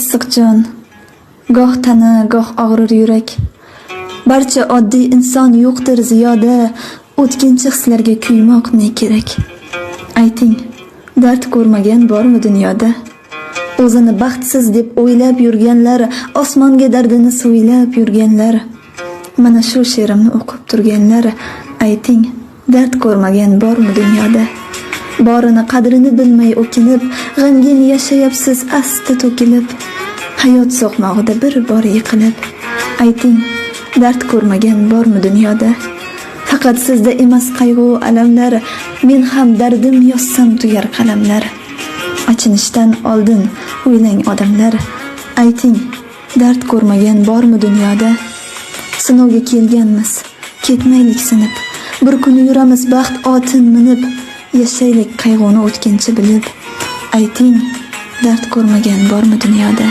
Issiq jon, goh tana, goh og'rir yurak. Barcha oddiy inson, yo'qdir ziyoda. O'tkinchi hislarga kuymoq ne kerak? Ayting, dard ko'rmagan bormi dunyoda? O'zini baxtsiz deb o'ylab yurganlar, osmonga dardini so'ylab yurganlar, mana shu she'rimni o'qib turganlar, ayting, dard ko'rmagan bormi dunyoda? Borini qadrini bilmay o'kinib, g'amgin yashayapsiz asta to'kilib, hayot so'qmog'ida bir bor yiqilib. Ayting, dard ko'rmagan bormi dunyoda? Faqat sizda emas qayg'u alamlar, men ham dardim yozsam tugar qalamlar. Achinishdan oldin o'ylang, odamlar. Ayting, dard ko'rmagan bormi dunyoda? Sinovga kelganmiz, ketmaylik sinib. Bir kuni yuramiz baxt otin minib. Yashaylik qayg'uni o'tkinchi bilib. Ayting, dard ko'rmagan bormi dunyoda?